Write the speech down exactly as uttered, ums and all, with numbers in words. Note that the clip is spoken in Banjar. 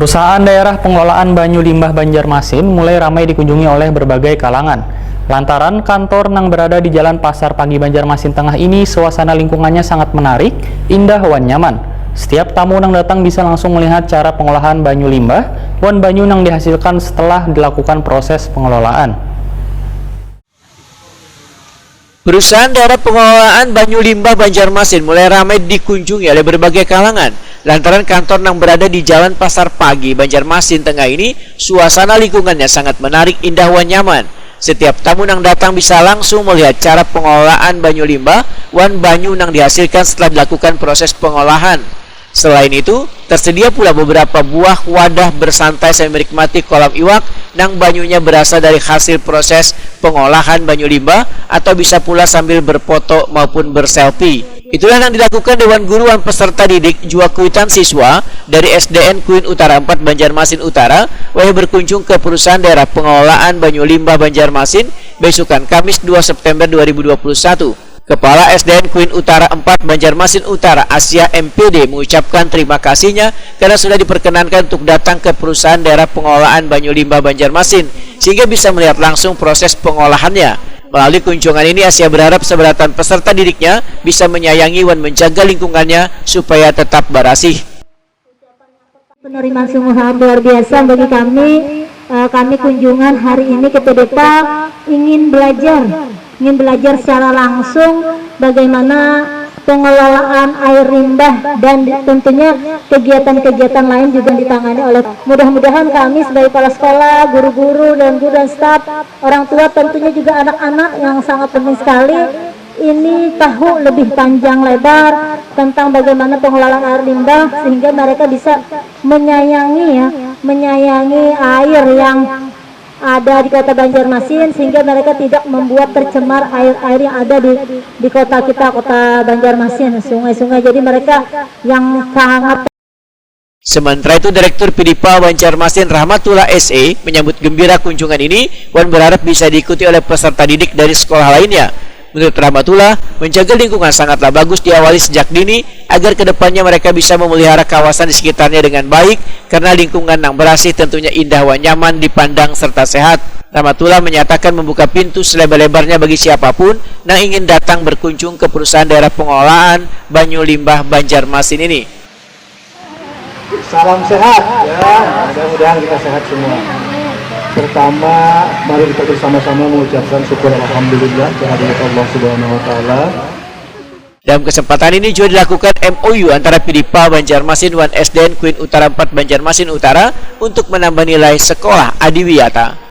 Perusahaan Daerah Pengelolaan Banyu Limbah Banjarmasin mulai ramai dikunjungi oleh berbagai kalangan. Lantaran kantor nang berada di Jalan Pasar Pagi Banjarmasin Tengah ini, suasana lingkungannya sangat menarik, indah wan nyaman. Setiap tamu nang datang bisa langsung melihat cara pengolahan banyu limbah wan banyu nang dihasilkan setelah dilakukan proses pengelolaan. Perusahaan Daerah Pengelolaan Banyu Limbah Banjarmasin mulai ramai dikunjungi oleh berbagai kalangan lantaran kantor nang berada di Jalan Pasar Pagi Banjarmasin Tengah ini. Suasana lingkungannya sangat menarik, indah wan nyaman. Setiap tamu nang datang bisa langsung melihat cara pengelolaan banyu limbah wan banyu nang dihasilkan setelah dilakukan proses pengolahan. Selain itu, tersedia pula beberapa buah wadah bersantai sambil menikmati kolam iwak nang banyunya berasal dari hasil proses pengolahan banyu limbah, atau bisa pula sambil berfoto maupun berselfie. Itulah yang dilakukan Dewan Guru wan peserta didik jua kuitan siswa dari S D N Queen Utara empat Banjarmasin Utara wayah berkunjung ke Perusahaan Daerah Pengelolaan Banyu Limbah Banjarmasin besukan Kamis dua September dua ribu dua puluh satu. Kepala S D N Queen Utara empat Banjarmasin Utara, Asia M P D, mengucapkan terima kasihnya karena sudah diperkenankan untuk datang ke Perusahaan Daerah Pengelolaan Banyu Limbah Banjarmasin, sehingga bisa melihat langsung proses pengolahannya. Melalui kunjungan ini, Asia berharap seberatan peserta didiknya bisa menyayangi wan menjaga lingkungannya supaya tetap barasih. Penerimaan sungguh sangat luar biasa bagi kami. Eh, kami kunjungan hari ini ke P D P A ingin belajar, ingin belajar secara langsung bagaimana pengelolaan air limbah dan di- tentunya kegiatan-kegiatan lain juga ditangani oleh. Mudah-mudahan kami sebagai kepala sekolah, guru-guru dan guru dan staf, orang tua, tentunya juga anak-anak yang sangat penting sekali ini tahu lebih panjang lebar tentang bagaimana pengelolaan air limbah sehingga mereka bisa menyayangi ya, menyayangi air yang ada di kota Banjarmasin sehingga mereka tidak membuat tercemar air-air yang ada di di kota kita, kota Banjarmasin, sungai-sungai. Jadi mereka yang sangat Sementara itu, Direktur Pidipa Banjarmasin Rahmatullah S E menyambut gembira kunjungan ini wan berharap bisa diikuti oleh peserta didik dari sekolah lainnya. Menurut Rahmatullah, menjaga lingkungan sangatlah bagus diawali sejak dini agar kedepannya mereka bisa memelihara kawasan di sekitarnya dengan baik karena lingkungan nang berasih tentunya indah wan nyaman dipandang serta sehat. Rahmatullah menyatakan membuka pintu selebar-lebarnya bagi siapapun nang ingin datang berkunjung ke perusahaan daerah pengelolaan banyu limbah Banjarmasin ini. Salam sehat ya, mudah-mudahan kita sehat semua. Pertama, mari kita bersama-sama mengucapkan syukur alhamdulillah kehadirat Allah Subhanahu wa taala. Dalam kesempatan ini juga dilakukan M O U antara Pidipa Banjarmasin wan S D N Queen Utara empat Banjarmasin Utara untuk menambah nilai sekolah adiwiyata.